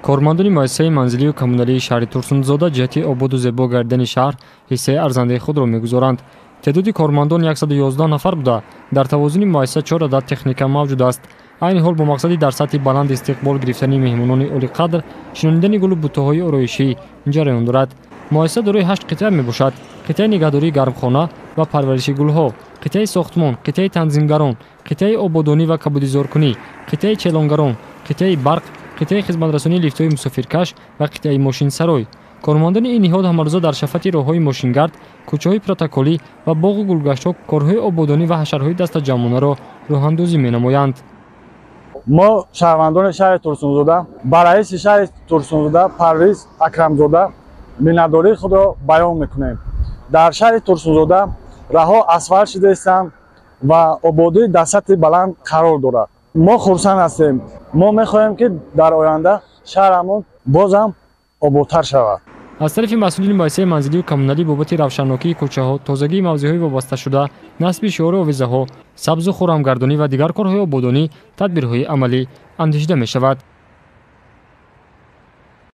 Кормандони муассисаи манзилию коммуналии шаҳри Турсунзода ҷиҳати ободу зебо гардидани шаҳр ҳиссаи арзандаи худро мегузоранд. Теъдоди кормандон 111 нафар буда, дар тавозуни муассиса 4 адад техника мавҷуд аст. Айни ҳол бо мақсади дар сатҳи баланд истиқбол гирифтани меҳмонони олиқадр, шинонидани гулу буттаҳои ороишӣ ҷараён дорад. Муассиса дорои 8 қитъа мебошад: қитъаи нигаҳдории гармхона ва парвариши гулҳо, қитъаи сохтмон, қитъаи танзимгарон, қитъаи ободонӣ ва кабудизоркунӣ, қитъаи челонгарон, қитъаи барқ, қитъаи хизматрасонии лифтҳои мусофиркаш ва қитъаи мошинсарой. Кормандони ин ниҳод ҳамарӯза дар шафати роҳҳои мошингард, кӯчаҳои протоколӣ ва боғу гулгаштҳо корҳои ободонӣ ва ҳашарҳои дастаҷамъонаро роҳандозӣ менамоянд. Мо, шаҳрвандони шаҳри Турсунзода, ба раиси шаҳри Турсунзода Парвиз Акрамзода миннатдории худро баён мекунем. Дар шаҳри Турсунзода роҳҳо асфалт шудаистанд ва ободӣ дар сатҳи баланд қарор дорад. Мо хурсанд ҳастем. Мо мехоҳем, ки дар оянда шаҳрамон бозам ободтар шавад. Аз тарафи масъулини муассисаи манзилию коммуналӣ бобати равшаннокии кӯчаҳо, тозагии мавзеъҳои вобасташуда, насби шиору овезаҳо, сабзу хуррамгардонӣ ва дигар корҳои ободонӣ тадбирҳои амалӣ андешида мешавад.